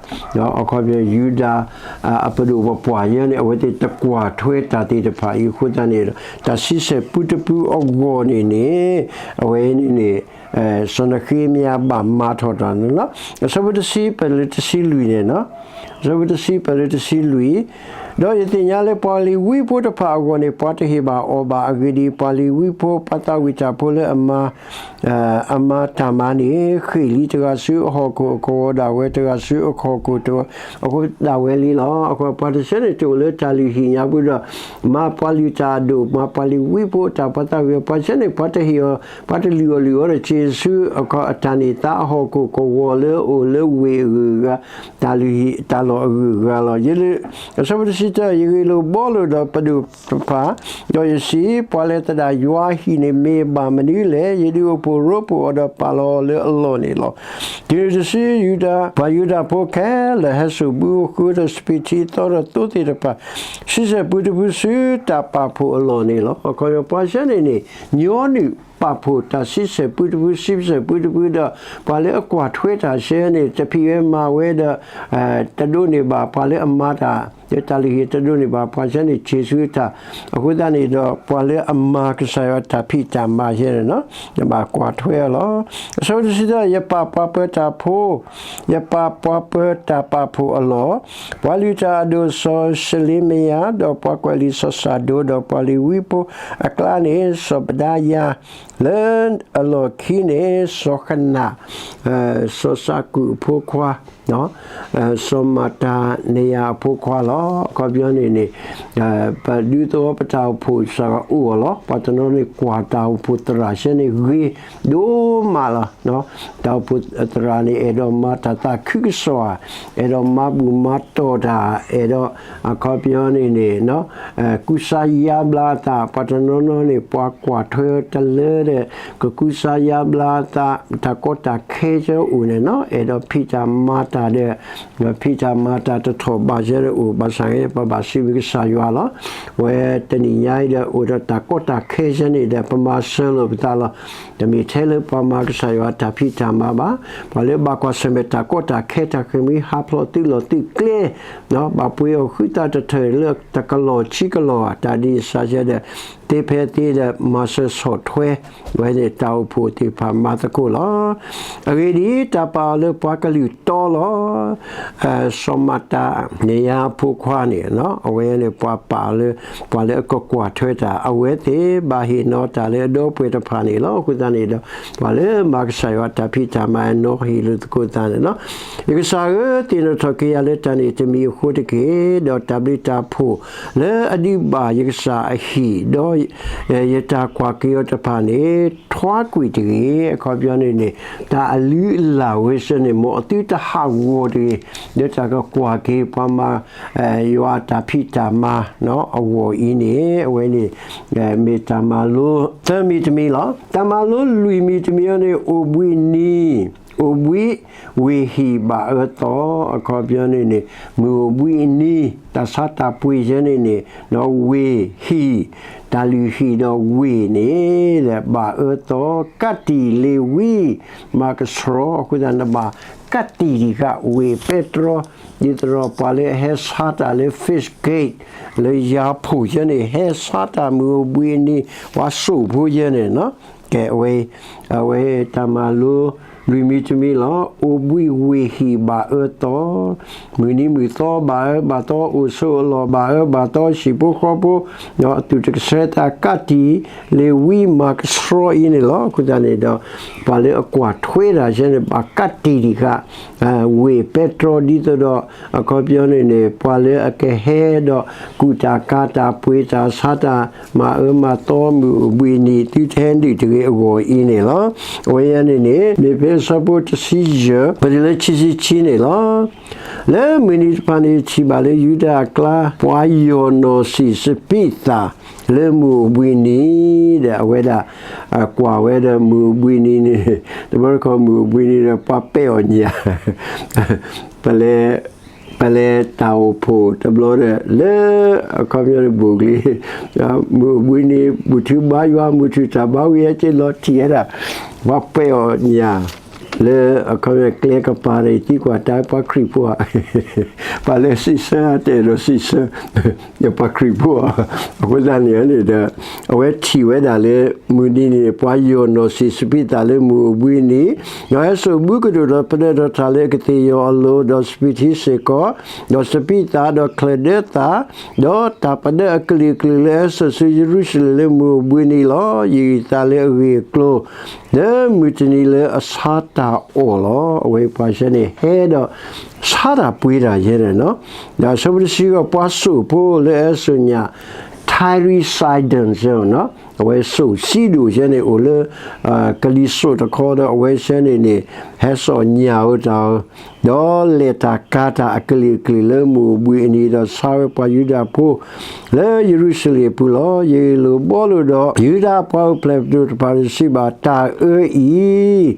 အခီပညီ ယူဒၤ အပဒိၣ်ပပှၢ်ယဲန့ၣ် အဝဲသ့ၣ်တကွၢ်ထွဲတၢ်သ့ၣ်တဖၣ်အံၤအဃိသတးန့ၣ်ဒီး တၢ်ဆံဆဲၣ်ပူတပူအဂီၢ်န့ၣ်န့ၣ် အဝဲန့ၣ်န့ၣ် စီၤနဃ့မယၤဘၣ်မၤထီၣ်တၢ်န့ၣ်လီၤ. အဆၢဖိတဆံပၢၢ်လၢတဆံလွံၢ်န့ၣ် အဆၢဖိတဆံပၢၢ်လၢတဆံလွံၢ် ဒီးယသ့ၣ်ညါလၢပှၤလ့ၤဝံဖိတဖၣ်အဂီၢ်န့ၣ် ပှၤတဟ့ၣ်ဘၣ်အီၣ်ဘၣ်. အဂ့ၢ်ဒ်အံၤ, ပှၤလ့ၤဝံဖိ ပှၤသးဝံၣ်တၢ်ဖိလၢအမၤ အမၤတၢ်မၤန့ၣ် ဃ့ၢ်လံတဂၤဆူအဟီၣ်ခိၣ်အကဝီၤဒၣ်ဝဲ, တဂၤဆူအခီၣ်ခိၣ်တဝီၤ အဃိဒၣ်ဝဲလံလီၤ. အဃိပှၤတဆၢန့ၣ်တအိၣ်လၢတၢ်လုၢ်ဟံၣ်ညါပူၤဒီး မၤပှၤလုၢ်တၢ်အဒိၣ်, မၤပှၤလ့ၤဝံဖိအတၢ်ပှၤသးဝံၣ်, ပှၤဆၢန့ၣ် ပှၤတဟ့ၣ်အီၤ, ပှၤတလုၢ်အီၣ်လုၢ်အီဒီး က့ၤဆူအခီၣ်အတၢ်န့ၢ်သါအဟီၣ်ခိၣ်ကဝီၤလၢအအိၣ်လၢဝ့ၢ်အဂုၤအဂၤ, တၢ်လုၢ်ဟံၣ်တၢ်လီၢ်အဂုၤအဂၤလီၤ. ယ အဆၢဖိတဆံတၢ ယဂ့ၢ်လိာ်ဘှီလိာ်ဒီးပဒိၣ်တဖၣ်, ဒီးယစံး, ပှၤလဲၤသဒၣ်ယွၤအဟံၣ်န့ၣ်မ့ၢ်ဘၣ်မနုၤလဲၣ်. ယဒုးအိၣ်ဖှိၣ်ရိဖှိၣ်အီၤဒီးပာ်လီၤအီၤလၢအလီၢ်န့ၣ်လီၤ. တုၤနုၤတစု ယူဒၤ, ပှၤယူဒၤဖိခဲလၢာ်ဟဲစိာ်ဘုဧိၤဃုဧိၤဒီးစပံးထံအသီဒီးသိသ့ၣ်တဖၣ် ဆံဆဲၣ်ပူတပူဆူတၢ်ပာ်ဖှိၣ်အလီၢ်န့ၣ်လီၤ. အခီပညီ ပှၤဆၢန့ၣ်န့ၣ် ညီနုၢ်ပာ်ဖှိၣ်တၢ်ဆံဆဲၣ်ပူတပူ ဆံဆဲၣ်ပူတပူဒီး ပှၤလၢအကွၢ်ထွဲတၢ်ဆၢန့ၣ် တဖံးဝဲမၤဝဲဒီး တဒိးန့ၢ်ဘၣ် ပှၤလၢအမၤတၢ် လၢတၢ်လုၢ်ဟံၣ်တဒိးန့ၢ်ဘၣ် ပှၤဆၢန့ၣ် က့ၤဆူတၢ်, အဃိသတးန့ၣ်ဒီး ပှၤလၢအမၤကစၢ်ယွၤတၢ်ဖံးတၢ်မၤဆၢန့ၣ်လီၤ, နဘၣ်ကွၢ်ထွဲအီၤလီၤ. အဆၢဖိတဆံတၢ ယပာ်ပှၤပၢၤတၢ်ဖိ, ယပာ်ပှၤပၢၤတၢ်ပာ်ဖှိၣ်အလီၢ်, ပှၤလုၢ်တၢ်အဒိၣ်စီၤၡလ့မယၤ, ဒီးပှၤကွဲးလံာ်စီၤစၤဒိး, ဒီးပှၤလ့ၤဝံဖိအကျါန့ၣ် စီၤပဒါယၤ, လၢအလီၢ်ခံန့ၣ် စီၤဃနၣ်, စီၤစးကူးအဖိခွါ စီၤမၤတၤနယၤအဖိခွါလီၤ. အခီပညီန့ၣ်န့ၣ် ပဒုးသဝီပတၢ်အိၣ်ဖှိၣ်စ့ၢ်ကီးအိၣ်အီၤလီၤ. ပှၤတနီၤန့ၣ်ကွၢ်တၢ်အိၣ်ဖှိၣ်သရၣ်ဆၢန့ၣ်ဂ့ၤဒိၣ်မးလီၤ. တၢ်အိၣ်ဖှိၣ်သရၣ်န့ၣ် အဲၣ်ဒိးမၤတၢ်သးခုကစီၣ်ဧါ, အဲၣ်ဒိးမၤဘူၣ်မၤတီၢ်တၢ်, အဲၣ်ဒိး အခီပညီန့ၣ်န့ၣ် ကူစါယါဘျါအသး, ပှၤတနီၤနီၤန့ၣ် ပှၤကွၢ်ထွဲတလၢ ကကူစါယါဘျါသး တၢ်ကီတၢ်ခဲဆၢအိၣ်န့ၣ်နီၤ, အဲၣ်ဒိးဖံးတၢ်မၤတၢ်ဒီး ဖံးတၢ်မၤတၢ်တထီၣ်ဘးဆၢဒီးအိၣ်, ဘၣ်ဆၣ်န့ၣ် ပဘၣ်စံးဘျုးကစၢ်ယွၤလီၤ. အဝဲတနံၤညါအံၤဒီး အိၣ်ဒီးတၢ်ကီတၢ်ခဲဆၢန့ၣ်ဒီး ပမၤစၢၤလိာ်ပသးလီၤ. တမ့ၢ်ထဲလၢပှၤမၤကစၢ်ယွၤတၢ်ဖံးတၢ်မၤဘၣ်, ပှၤလၢဘၣ်ကွၢ်ဆၢၣ်မဲာ်တၢ်ကီတၢ်ခဲတၢ်ဃ့ၢ်မှံဟးဖျိးသုးလီၢ်သုးကျဲ ဘၣ်ပှ့ၤအီၣ်ဃုသးတထၢၣ်လၢတကလီၢ်ဆံကလီၢ် တၢ်ဒ်စၢ်ဆၢဒီး သ့ဖဲသ့ဒီး မၤစၢၤဆီၣ်ထွဲဝဲန့ၣ် တၢ်အိၣ်ဖှိၣ်သ့ၣ်တဖၣ်မၤသကိးလီၤ. အဂ့ၢ်ဒ်အံၤ, တၢ်ပာ်အီၤလၢပှၤကလုာ်တီလီၤ. စီၤမၤတၤန့ၣ်ယါအဖိခွါန့ၣ် အဝဲန့ၣ်ပှၤပာ်အီၤလၢ ပှၤလၢအကကွၢ်ထွဲတၢ် အဝဲသ့ၣ်ဘၣ်ဟ့ၣ်နီၤတၢ်လၢအဒီပုၢ်ဝဲၢ်တဖၣ်န့ၣ်လီၤ. အဃိသတးန့ၣ်ဒီး ပှၤလၢမၤကစၢ်ယွၤတၢ်ဖံးတၢ်မၤအနီၣ်ဟ့ၣ်လိာ်သကိးသးန့ၣ်လီၤ. ယကစၢ်ဧၢ, သ့ၣ်နီၣ်ထီၣ်က့ၤယၤလၢတၢ်န့ၣ်တမံၤအဃိတက့ၢ်. ဒီးတၢ်ဘျုးတၢ်ဖှိၣ်လၢအဒုးဘၣ်ယကစၢ်အဟံၣ်, ဒီးယတၢ်ကွၢ်က့ၤအီၤတဖၣ်န့ၣ် ထွါကွံာ်တဂ့ၤ. အခီပညီန့ၣ်န့ၣ် တၢ်အလုၢ်အလၢ်ဝဲဆၢန့ၣ် မ်အသုတဟးဂီၤတဂ့ၤ, ဒီးတၢ်ကကွၢ်က့ၤပှၤမၤ ယွၤတၢ်ဖံးတၢ်မၤအဂီၢ်အံၤန့ၣ် အဝဲန့ၣ် မ့ၢ်တၢ်မၤလိသၢမံၤတမံၤလီၤ. တၢ်မၤလိလွံၢ်မံၤတမံၤအံၤန့ၣ် အိၣ်ဘှံးနံၤ, အိၣ်ဘှံးဝ့ၢ်ဟံၣ်ဘၣ်အၢသီ, အခီပညီန့ၣ်န့ၣ် မုၢ်အိၣ်ဘှံးအနံၤ တၢ်ဆါတၢ်ပှ့ၤဆၢန့ၣ်န့ၣ် ဒီးဝ့ၢ်ဟံၣ်, တၢ်လုၢ်ဟံၣ်ဒီးဝ့ၢ်န့ၣ် ဘၣ်အၢသီ ကးတံာ်လ့ၤဝံ မၤကဆှီ, အဃိသတးနဘၣ်ကးတံာ်တံာ်ဃာ် ဝ့ၢ်ပဲတြီ ဒ်သိးဒီးပှၤလၢအဟဲဆါတၢ်လၢ Fish Gate လၢယၤဖှိၣ်ဆၢန့ၣ် ဟဲဆါတၢ်မုၢ်အိၣ်ဘှံးအနံၤ ပှၤစိာ်ဖိဆၢန့ၣ်နီၤ. ကဲ အဝဲ အဝဲတၢ်မၤလိလွံၢ်မံၤတမံၤလီၤ. အိၣ်ဘှံးဝ့ၢ်ဟံၣ်ဘၣ်အၢသီ, မုၢ်နံၤမုၢ်သီဘၣ်အၢဘၣ်သီ အိၣ်ဆိးအလီၢ်ဘၣ်အၢဘၣ်သီ ဟံၣ်ဖိဃီဖိ ဒီးအသူၣ်တကဆှဲသး ကးတံာ်လ့ၤဝံမၤကဆှီအံၤန့ၣ်လီၤ. အဃိသတးန့ၣ်ဒီး ပှၤလၢအကွၢ်ထွဲတၢ်ဆၢန့ၣ် ဘၣ်ကးတံာ်တံာ်ဃာ် ဝ့ၢ်ပဲတြီ ဒ်သိးဒီး အခီပညီန့ၣ်န့ၣ် ပှၤလၢအကဟဲဒီးကူၣ်တၢ်ကၤတၢ်ပှ့ၤတၢ်ဆါတၢ် မၤအၢမၤသီမုၢ်အိၣ်ဘှံးအနံၤ သုတဟဲနုာ်တဂ့ၤအဂီၢ်အံၤန့ၣ်လီၤ. အဝဲအံၤန့ၣ်န့ၣ် မ့ၢ်ဖဲအဆၢဖိတဆံယဲၢ် ပတုၤလၢခံဆံခံန့ၣ်လီၤ. လၢမုၢ်နံၤတဖၣ်န့ၣ် ထံၣ်ဘၣ်လၢယူဒၤအကျါ ပှၤယီၢ်နီၢ်ဆံးစပံးသၣ်လၢမုၢ်အိၣ်ဘှံးနံၤ ဒီးအဝဲဒၣ် ကွၢ်ဝဲဒီးမုၢ်အိၣ်ဘှံးနံၤန့ၣ် တဘျီတခီၣ်မုၢ်အိၣ်ဘှံးနံၤဒီး ပှၤပဲာ်အီၤညၣ် ပလဲၤ ပလဲၤတၢ်အိၣ်ဖှိၣ်တဘျီဒီး လၢ အခီပညီန့ၣ် ဘိၣ်ကလံၤ မုၢ်အိၣ်ဘှံးနံၤ ဘူၣ်ထူဘါယွၤ မုၢ်ထူၣ်တၢ်ဘါဝံၤ ဟဲက့ၤလီၤထံၣ်ဝဲဒၣ် ပှၤပဲာ်အီၤညၣ် လၢ အခီပညီကျဲကပၤဒီး သံကွၢ်တၢ်ပှၤခရံာ်ဖိဧါ ပှၤလၢစံးဆၢတအဲၣ်ဒိးစံးဆၢ ပှၤခရံာ်ဖိဧါ အဃိသတးန့ၣ်န့ၣ်ဒီး အဝဲထံၣ်ဝဲဒၣ်လၢ မုၢ်နံၤန့ၣ် ပှၤယီၢ်နီၢ်ဆံးစပံးသၣ်လၢမုၢ်အိၣ်ဘှံးနံၤ ဒီးဟဲစိာ်ဘုကဒိၣ်ဒီးပဒၢးထီၣ်တၢ်လၢအကသ့ၣ်ယီၤအလိၤ ဒီးစပံးထံစ့ၢ်ကီး ဒီးစပံးသၣ် ဒီးချၢၣ်ဒၢသၣ် ဒီးတၢ်ပဒၢးအကလုာ်ကလုာ်လၢအဟဲစိာ်ဆူယရူၤၡလ့ၣ်လၢမုၢ်အိၣ်ဘှံးနံၤလီၤ. ယအုၣ်သးလၢအဂ့ၢ်အကျိၤ လၢမုၢ်တနံၤလၢအဆါတၢ်အီၣ်လီၤ. အဝဲပှၤဆၢန့ၣ်ဟဲဒီး ဆါတၢ်ပှ့ၤတၢ်ယဲန့ၣ်နီၤ. ဒီးအဆၢဖိတဆံဃိး ပှၤစိာ်ဖိလၢအဟဲစိာ်ညၣ် Tyre Sidon ဆၢနီၤ အဝဲစိာ်စံဒိၣ်ဆၢန့ၣ်အိၣ်လၢ ကလံၤစိးတခီဒီး အဝဲဆၢန့ၣ်န့ၣ် ဟဲစိာ်ညၣ်အီၤတၢ်အီၤ ဒီးလဲၤတၢ်ကၤတၢ်အကလုာ်ကလုာ်လၢမုၢ်အိၣ်ဘှံးအနံၤ ဒီးဆါဝဲပှၤယူဒၤဖိ လၢယရူၤၡလ့ၣ်အပူၤလီၤ. ယဂ့ၢ်လိာ်ဘှီလိာ်ဒီး ယူဒၤပှၤအိၣ်ဖျဲၣ်ပဒိၣ်တဖၣ်ဒီးစံးဘၣ် တၢ်အၢအံၤ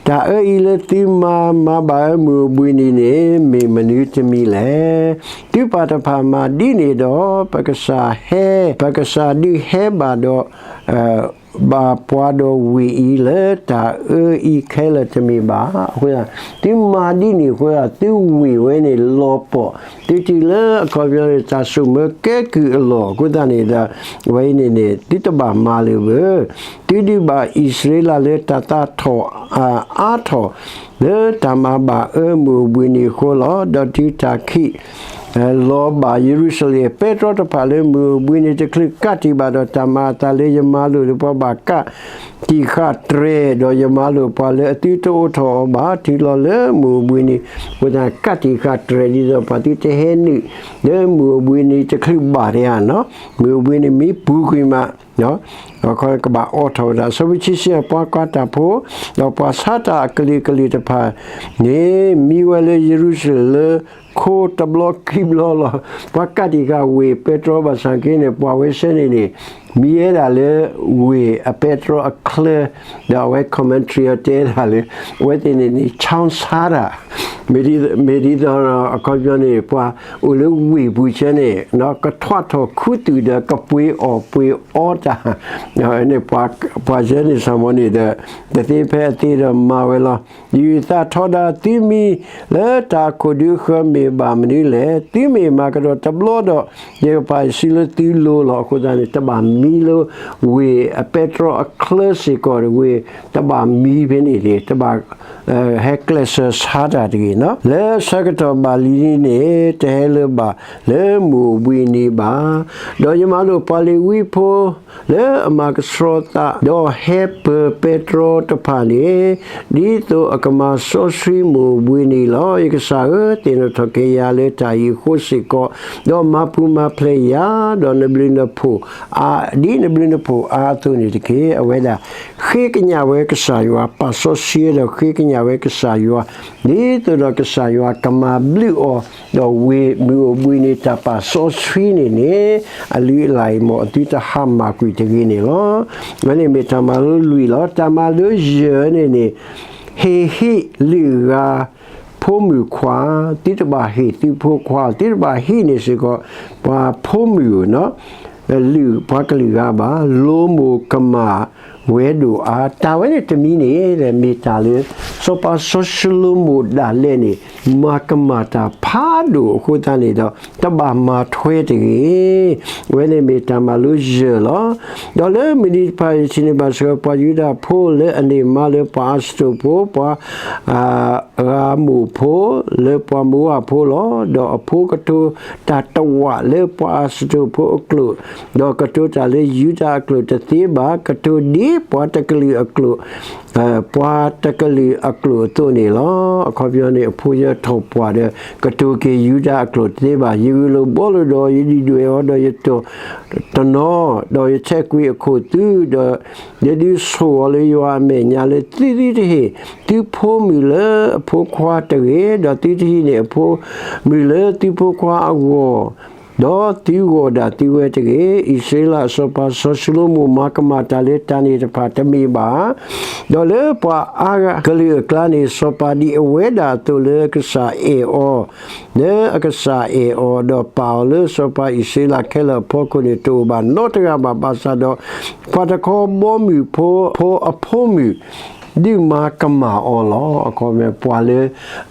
တၢ်အၢအံၤလၢသုမၤမၤဘၣ်အၢမုၢ်အိၣ်ဘှံးနံၤန့ၣ် မ့ၢ်မနုၤတမံၤလဲၣ်. သုပၢ်တဖၣ်မၤဒ်န့ၣ်ဒီး ပကစၢ်ဟဲ ပကစၢ်ဒုးဟဲဘၣ်ဒီး ဘၣ်ပှၤဒီးဝ့ၢ်အံၤလၢတၢ်အၢအံၤခဲလၢာ်တမ့ၢ်ဘၣ်. အဃိ သုမၤဒ်န့ၣ်အဃိ သုဝ့ၢ်ဝဲန့ၣ်လီၤပှီၢ် သုတုၤလၢအခီပညီန့ၣ် တၢ်စိာ်မၢကဲကုၢ်အလီၢ် အဃိသတးန့ၣ်ဒီး အဝဲအံၤန့ၣ်န့ၣ် သုတဘၣ်မၤလၢၤဘၣ်. သုဒုးဘၣ်အံၣ်စရ့လးလၢတၢ်သးထီၣ်အါထီၣ် လၢတၢ်မၤဘၣ်အၢမုၢ်အိၣ်ဘှံးနံၤအဃိလီၤ. ဒီးတုၤတၢ်ခံး လီၤဘၣ်ယရူၤၡလ့ၣ် ပဲတြီတဖၣ်လၢမုၢ်အိၣ်ဘှံးနံၤတချုးကးတံာ်ဘၣ်ဒီး တၢ်မၤအသးလၢယမၤလိာ်လၢပှၤဘၣ်ကးတံာ်ဃာ်တြဲၤ ဒီးယမၤလိာ်ပှၤလၢအသုတအိးထီၣ်အီၤဘၣ် တုၤလီၤလၢမုၢ်အိၣ်ဘှံးနံၤ အဃိသတး ကးတံာ်ဃာ်တြဲၤဒ်သိးပှၤသုတဟဲနုာ် လၢမုၢ်အိၣ်ဘှံးနံၤတချုးဘၣ်တယါနီၤ မုၢ်အိၣ်ဘှံးနံၤမ့ၢ်ပူၤကွံာ်မး ကဘၣ်အိးထီၣ်ဝဲဒၣ် အဆၢဖိခံဆံ ပှၤကွၢ်တၢ်ဖိ ဒီးပှၤဆါတၢ်အကလုာ်ကလုာ်တဖၣ်န့ၣ် မံဝဲလၢယရူၤၡလ့ၣ်လၢခိတဘျီခံဘျီလီၤ. ပှၤကးတံာ်ဃာ်ဝ့ၢ်ပဲတြီဘၣ်ဆၣ်က့န့ၣ် ပှၤဝဲဆၢန့ၣ်န့ၣ် မံဝဲဒၣ်လၢဝ့ၢ်အပဲတြီအချၢ, ဒီးအဝဲ commentary အီၤတဲဒၣ်လၢ အဝဲသ့ၣ်န့ၣ်န့ၣ် ချောင်းဆါတၢ်, မ့ၢ်ဒ်သိးဒီးအခီပညီန့ၣ် ပှၤအိၣ်လၢဝ့ၢ်ပူၤဆၢန့ၣ် ကထွးထီၣ်ခူသူၣ်ဒီးကပှ့ၤအီၣ်ပှ့ၤအီတၢ်, ပှၤဆၢန့ၣ် ဆၣ်မီၤန့ၣ်ဒီး တသ့ဖဲအသ့ဒီးမၤဝဲလီၤ. ယသးထီဒါသုမံလၢတၢ်အခိၣ်ဒုဃၢမ့ၢ်ဘၣ်မနုၤလဲၣ်. သုမ့ၢ်မၤကဒီးတဘျီဒီး ယကပာ်ယစုလၢသုလိၤလီၤ. အဃိသတးန့ၣ် တဘၣ်မံလၢဝ့ၢ်အပဲတြီအချၢစ့ၢ်ကီးတဂ့ၤ, တဘၣ်မံဖဲန့ၣ်တဂ့ၤ, တဘၣ် ဟဲကျဲးစၢးဆါတၢ်တဂ့ၤနီၤ. လၢဆၢကတီၢ်ဘၣ်လံန့ၣ် တဟဲလၢၤဘၣ်လၢမိၢ်ဘှံးနံၤဘၣ်. ဒီးယမၤလိာ်ပှၤလ့ၤဝံဖိ လၢအမၤကဆှီသး ဒီးဟဲပၢၤပဲတြီတဖၣ်န့ၣ် ဒ်သိးအကမၤစီဆှံမိၢ်ဘှံးနံၤလီၤ. ယကစၢ်ဧၢ, သ့ၣ်နီၣ်ထီၣ်က့ၤယၤလၢတၢ်အံၤအဃိစ့ၢ်ကီး, ဒီးမၤပူၤမၤဖျဲးယၤ, ဒီးနဘျုးနဖှိၣ် ဒ်နဘျုးနဖှိၣ်အါအသိးန့ၣ်တက့ၢ်. အဝဲဒၣ်ဃ့ကညးဝဲကစၢ်ယွၤ, ပာ်စီဆှံဒီးဃ့ကညးဝဲကစၢ်ယွၤ, ဒ်သိးဒီးကစၢ်ယွၤကမၤဘျုးအီၤ, ဒီးဝ့ၢ်မုၢ်အိၣ်ဘှံးနံၤတၢ်ပာ်စီဆှံန့ၣ်န့ၣ် အလုၢ်အလၢ်အံၤ မ်အသုတဟးမၢ်ကွံာ်တဂ့ၤန့ၣ်လီၤ. အဝဲန့ၣ်မ့ၢ်တၢ်မၤလိလွံၢ်လီၤ. တၢ်မၤလိယဲၢ်န့ၣ်န့ၣ် ဟ့ၣ်ဟံၣ်လုၢ်ဂၤ ဖိမုၣ်ခွါ, သုတဘၣ်ဟ့ၣ်သုဖိခွါ, သုတဘၣ်ဟံးန့ၢ်စ့ၢ်ကီး ပှၤဖိမုၣ်ဧိၤနီၤ, လုၢ်ပှၤကလုာ်ဂၤဘၣ်, လိမိၢ်ကမၣ်ဝဲဒိၣ်အါ. တၢ်ဝဲန့ၣ်တမံၤန့ၣ် မ့ၢ်တၢ်လၢ စီၤပၤစီၤၡလိၤမိၣ်ဒၣ်လဲာ်န့ၣ် မၤကမၣ်တၢ်ဖးဒိၣ်အဃိသတးန့ၣ်ဒီး တဘၣ်မၤထွဲတဂ့ၤ. အဝဲန့ၣ်မ့ၢ်တၢ်မၤလိယဲၢ်လီၤ. ဒီးလၢမုၢ်နံၤတဖၣ်အံၤ ထံၣ်န့ၢ်ဘၣ်စ့ၢ်ကီး ပှၤယူဒၤဖိလၢအန့ၢ်မါလၢပှၤအၤစတိၣ်ဖိ, ပှၤ အၤမိၣ်ဖိ, လၢပှၤမိၤအၤဖိလီၤ. ဒီးအဖိကတိၤတၢ်တဝးလၢပှၤအၤစတိၣ်ဖိအကျိာ်, ဒီးကတိၤတၢ်လၢယူဒၤအကျိာ်တသ့ဘၣ်, ကတိၤဒ်ပှၤတကလုာ်အကျိာ်, ပှၤတကလုာ်အကျိာ်အသိးန့ၣ်လီၤ. အခီပညီန့ၣ် အဖိယၢထီၣ်ပှၢ်ဒီး ကတိၤက့ၤယူဒၤအကျိာ်တသ့ဘၣ်. ယဂ့ၢ်လိာ်ဘှီလိာ်ဒီး ယဒုၣ်ဒွဲၣ်အီၤဒီးယတီၢ်တနီၤ, ဒီးယထဲးကွံာ်အခိၣ်သု, ဒီး ယဒုးဆိၣ်အီၤလၢယွၤအမဲာ်ညါလၢသုသုတဟ့ၣ်သုဖိမုၣ်လၢအဖိခွါတဂ့ၤ, ဒီးသုတဟံးန့ၢ်အဖိမုၣ်လၢသုဖိခွါအဂီၢ်, ဒီးသုဂီၢ်ဒၣ်သုဝဲတဂ့ၤ. အံၣ်စရ့လးအစီၤပၤစီၤၡလိၤမိၣ် မၤကမၣ်တၢ်လၢတၢ်န့ၣ်တဖၣ်တမ့ၢ်ဘၣ်. ဒီးလၢပှၤအါဂၤကလုာ်အကျါန့ၣ် စီၤပၤဒ်အဝဲဒၣ်အသိးလၢကစၢ်အဲၣ်အီၤ လၢအကစၢ်အဲၣ်အီၤ ဒီးပာ်အီၤလၢစီၤပၤအံၣ်စရ့လးခဲလၢာ်အဖီခိၣ်န့ၣ် တအိၣ်ဘၣ်နီတဂၤဘၣ်. ဘၣ်ဆၣ်ဒီး ပှၤတခီဘီမုၢ်ဖိ ဖိအဖိမုၣ် ဒုးမၤကမၣ်အီၤလီၤ. အခီပညီ ပှၤလၢ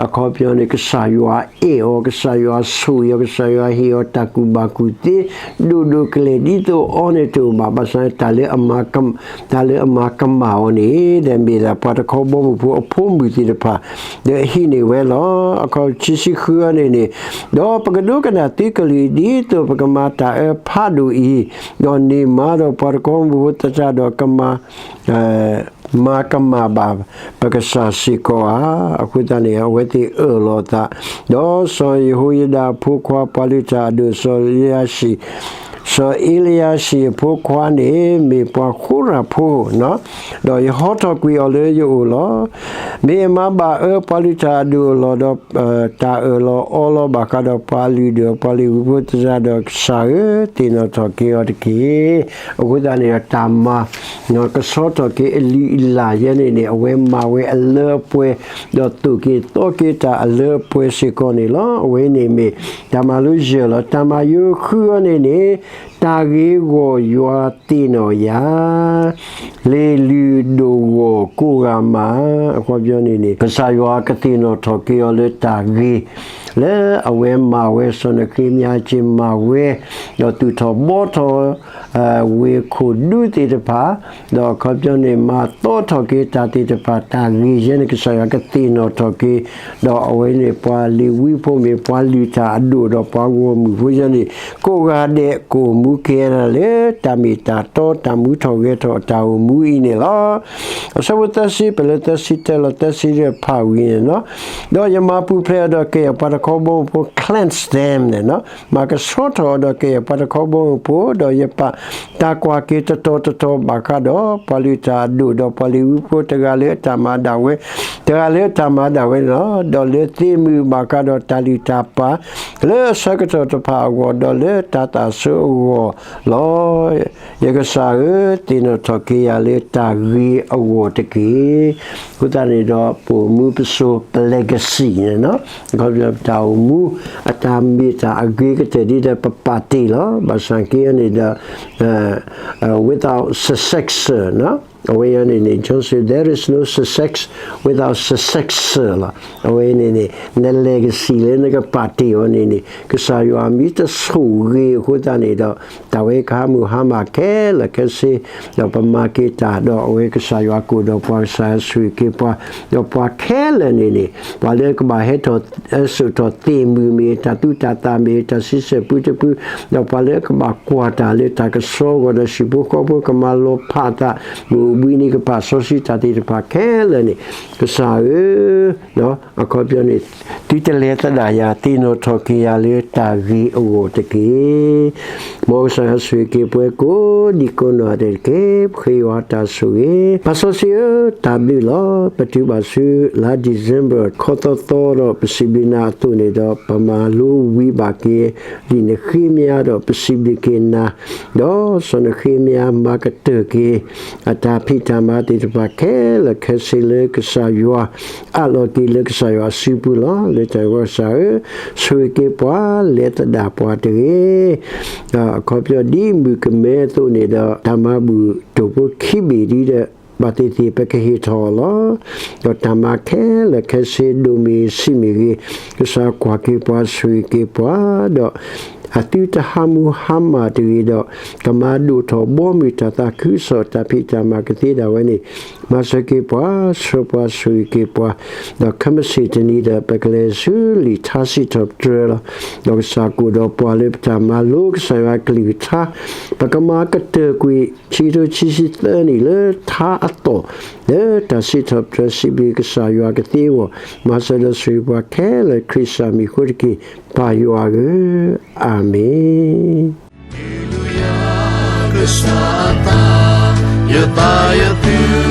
အခီပညီန့ၣ် ကစၢ်ယွၤအဲၣ်အီၤ, ကစၢ်ယွၤဆိၣ်ဂ့ၤအီၤ, ကစၢ်ယွၤဟ့ၣ်အီၤတၢ်ကူၣ်ဘၣ်ကူၣ်သ့ ဒိၣ်ဒိၣ်ကလဲာ် ဒ်သိးအီၤန့ၣ်တအိၣ်ဘၣ်. ဘၣ်ဆၣ် တၢ်လၢအမၤကမၣ်အီၤန့ၣ် ဒီးမ့ၢ်ဒၣ်ပှၤတခီဘီမုၢ်ဖိအဖိမုၣ်သ့ၣ်တဖၣ် ဒီးဟံးန့ၢ်ဝဲလီၤ. အခီခံဆံဃုအံၤန့ၣ်န့ၣ်, ဒီးပကဒိကနၣ်သုကလုၢ် ဒ်သိးပကမၤတၢ်အၢဖးဒိၣ်အံၤ, ဒီးန့ၢ်မါဒီးပှၤတခီဘီမုၢ်ဖိသတးဒီးကမၤ မၤကမၣ်ဘၣ် ပကစၢ်စ့ၢ်ကီးဧါ. အဃိသတးန့ၣ် အဝဲသ့ၣ်အၢၣ်လီၤအသး, ဒီးစီၤယဟိယဒၤအဖိခွါ ပှၤလုၢ်တၢ်အဒိၣ် စီၤအ့လံယၤၡံၣ်, စီၤအ့လံယၤၡံၣ်အဖိခွါန့ၣ် မ့ၢ်ပှၤဃိရၣ်ဖိ, ဒီးယဟီထီၣ်ကွံာ်အီၤလၢယအိၣ်လီၤ. မ့ၢ်အမါဘၣ်အၢပှၤလုၢ်တၢ်အဒိၣ်အလီၢ်ဒီး တၢ်အၢၣ်လီၤအီလီၤဘၣ်ဃးဒီးပှၤလုၢ်ဒီးပှၤလ့ၤဝံဖိသတးဒီး ကစၢ်ဧၢ, သ့ၣ်နီၣ်ထီၣ်က့ၤအီၤတက့ၢ်. အဃိသတးန့ၣ်ဒီး တၢ်မၤ ကဆှီထီၣ်က့ၤအလုၢ်အလၢ်ယဲန့ၣ်န့ၣ် အဝဲမၤဝဲအလၢအပှဲၤ, ဒီးသိၣ်က့ၤသီက့ၤတၢ်အလၢအပှဲၤစ့ၢ်ကီးန့ၣ်လီၤ. အဝဲန့ၣ်မ့ၢ်တၢ်မၤလိယဲၢ်လီၤ. တၢ်မၤလိဃုအံၤန့ၣ်န့ၣ် တၢ်ဂ့ၤဂီၢ်ယွၤသ့ၣ်နီၣ်ယၤ လ့ၤလုၢ်ဒိၣ်ဂီၢ်ကိးဂၤမး. အခီပညီန့ၣ်န့ၣ် ကစၢ်ယွၤကသ့ၣ်နီၣ်ထီၣ်က့ၤအီၤလၢတၢ်ဂ့ၤ လၢအဝဲမၤဝဲ စီၤနဃ့မယၤက့ၤမၤဝဲ, ဒီးသူၣ်ထီၣ်ဘှီထီၣ် ဝ့ၢ်ခိၣ်ဒူသ့ၣ်တဖၣ်, ဒီးအခီပညီန့ၣ် မၤသီထီၣ်က့ၤတၢ်သ့ၣ်တဖၣ် တၢ်ဂ့ၤယဲန့ၣ် ကစၢ်ယွၤကသ့ၣ်နီၣ်ထီၣ်က့ၤ, ဒီးအဝဲန့ၣ် ပှၤလ့ၤဝံဖိမ့ၢ်ပှၤလုၢ်တၢ်အဒိၣ်ဒီးပှၤဂီၢ်မုၢ်ဖိယဲန့ၣ် ကိးဂၤဒဲး ကအိၣ်မူက့ၤဒၣ်လၢတၢ်မ့ၢ်တၢ်တီ တၢ်မူထီၣ်ဂဲၤထီၣ်အတၢ်အိၣ်မူအံၤန့ၣ်လီၤ. အဆၢဖိသၢဆံ ပလၢသၢဆံတၢလီၤ သၢဆံဒီးဖးဝံၤန့ၣ်လီၤ. ဒီးယမၤပူၤဖျဲးအီၤဒီးကဲအီၤပှၤတခီဘီမုၢ်ဖိ cleanse them န့ၣ်လီၤ. မၤကဆှီထီၣ်အီၤဒီးကဲအီၤပှၤတခီဘီမုၢ်ဖိ, ဒီးယပာ် တၢ်ကွၢ်က့ၤတတီၤတတီၤဘၣ်ဃးဒီး ပှၤလုၢ်တၢ်အဒိၣ် ဒီးပှၤလ့ၤဝံဖိတဂၤလၢအတၢ်မၤဒၣ်ဝဲ, တဂၤလၢအတၢ်မၤဒၣ်ဝဲန့ၣ်လီၤ. ဒီးလၢသ့ၣ်မုၣ်ဘၣ်ဃးဒီးတၢ်လုၢ်တၢ်ပာ် လၢအဆၢကတီၢ်တဖၣ်အဂီၢ် ဒီးလၢတၢ်သးစၢ်အဂီၢ်လီၤ. ယကစၢ်ဧၢ, သ့ၣ်နီၣ်ထီၣ်က့ၤယၤလၢတၢ်ဂ့ၤအဂီၢ်တက့ၢ်. အဃိသတးန့ၣ်ဒီး ပအိၣ်မူပစိၤ ပ legacy န့ၣ်လီၤ. အခီပညီ ပတၢ်အိၣ်မူ အတၢ်မ့ၢ်တၢ်အဂ့ၤကတၢၢ်ဒ်ဒီး ပပာ်တ့ၢ်လီၤ. ဘၣ်ဆၣ်က့န့ၣ်ဒီး without successor အဝဲအံၤန့ၣ်န့ၣ် John said there is no success without successor လီၤ. အဝဲအံၤန့ၣ်န့ၣ် န legacy လၢနကပာ်တ့ၢ်အီၤန့ၣ်န့ၣ် ကစၢ်ယွၤမ့ၢ်တဆိၣ်ဂ့ၤအဃိသတးန့ၣ်ဒီး တၢ်ဝဲကဟးမုၢ်ဟါမၢ်ခဲလၢာ်ခဲဆ့ ဒီးပမၤက့ၤတၢ်ဒီး အဝဲကစၢ်ယွၤကိၣ်ဒီးပှၤ ကစၢ်ယွၤဆိၣ်ဂ့ၤက့ၤပှၤ, ဒီးပှၤခဲလၢာ်န့ၣ်န့ၣ် ပှၤလၢကဘၣ်ဟဲထီၣ် ဟဲစိာ်ထီၣ်သ့ၣ်မုၣ်မ့ၢ် တၢ်သူတၢ်သၣ်မ့ၢ် တၢ်ဆံဆဲၣ်ပူတပူ, ဒီးပှၤလၢကဘၣ်ကွၢ်တၢ်လၢတၢ်ကဆှီအဂီၢ် ဒီးဟံၣ်ဖိဃီဖိကမၤလီၤဖးတၢ် မုၢ်အိၣ်ဘှံးနံၤကပာ်စီဆှံတၢ်သ့ၣ်တဖၣ်ခဲလၢာ်န့ၣ် ကစၢ်ဧၢ, အခီပညီန့ၣ် သုတလဲၤသဒၣ်ယၤ သ့ၣ်နီၣ်ထီၣ်က့ၤယၤလၢတၢ်ဂ့ၤအဂီၢ်တက့ၢ်. မ်ကစၢ်ယွၤဆိၣ်ဂ့ၤက့ၤပှၤကိးဒံကိးနီၢ်ဂၤဒဲးတက့ၢ်. ပဃ့ယွၤတၢ်ဆိၣ်ဂ့ၤ, ပၢ်စီဆှံဧၢ, တၢ်ဘျုးလီၤ. ပတုၤဘၣ်ဆူလါ December ခီသီသီဒီး ပစံးဘျုးနၤအသိးန့ၣ်ဒီး ပမၤလိဝံၤဘၣ်က့ၤ ဒ်နဃ့မ့ၢ်အါဒီး ပစံးဘျုးက့ၤနၤ, ဒီးစီၤနဃ့မ့ၢ်အါမၤကတၢၢ်က့ၤ အတၢ်ဖံးတၢ်မၤသ့ၣ်တဖၣ်ခဲလၢာ်ခဲဆ့လၢကစၢ်ယွၤ အးလီၤက့ၤလၢကစၢ်ယွၤအစုပူၤလီၤ. လၢတၢ်ဂီၢ်စၢ်ဧၢ, ဆိၣ်ဂ့ၤက့ၤပှၤ လဲၤသဒၣ်ပှၤတဂ့ၤ. အခီပညီဒ်မုၢ်ကမဲအသိးန့ၣ်ဒီး တၢ်မၤဘူၣ်တိၢ်ဖိခံဘ့ၣ်ဒ်ဒီး ဘၣ်သ့ၣ်သ့ၣ်ပကဟ့ၣ်ထီၣ်အီၤလီၤ. ဒီးတၢ်မၤခဲလၢာ်ခဲဆ့ ဒိၣ်မ့ၢ်ဆံးမ့ၢ်ဂ့ၤ, ကစၢ်ကွၢ်က့ၤပှၤဆိၣ်ဂ့ၤက့ၤပှၤ, ဒီးအသုတဟးမူဟါမၢ်တဂ့ၤဒီး ကမၤဒိၣ်ထီၣ်ဘီမုၢ်တၢ်သးခုကစီၣ်တၢ်ဖံးတၢ်မၤကသ့ဒၣ်ဝဲန့ၣ်, မၤစၢၤက့ၤပှၤ, ဆှၢပှၤ, ဆိၣ်ဂ့ၤက့ၤပှၤ, ဒီးခဲမုၢ်ဆ့ၣ်တနံၤဒီးပကလဲၤဆူလံာ်ထါစံးထီၣ်ပတြၢၤလီၤ. ဒီးကစၢ်ကအိၣ်ဒီးပှၤလၢပတၢ်မၤလိကစၢ်ယွၤကလုၢ်ကထါ, ပကမၤကတၢၢ်ကွံာ် ခံကထိခံဆံသၢနံၣ်လၢထါအသီၣ်, လၢတၢ်စံးထီၣ်ပတြၢၤစံးဘျုးကစၢ်ယွၤကသ့အဂီၢ်, မၤစၢၤဒီးဆိၣ်ဂ့ၤပှၤခဲလၢာ်ခရံာ်စၢ်မံၤအဃိတက့ၢ်, ပၢ်ယွၤဧၢ, အၤမ့ၣ်.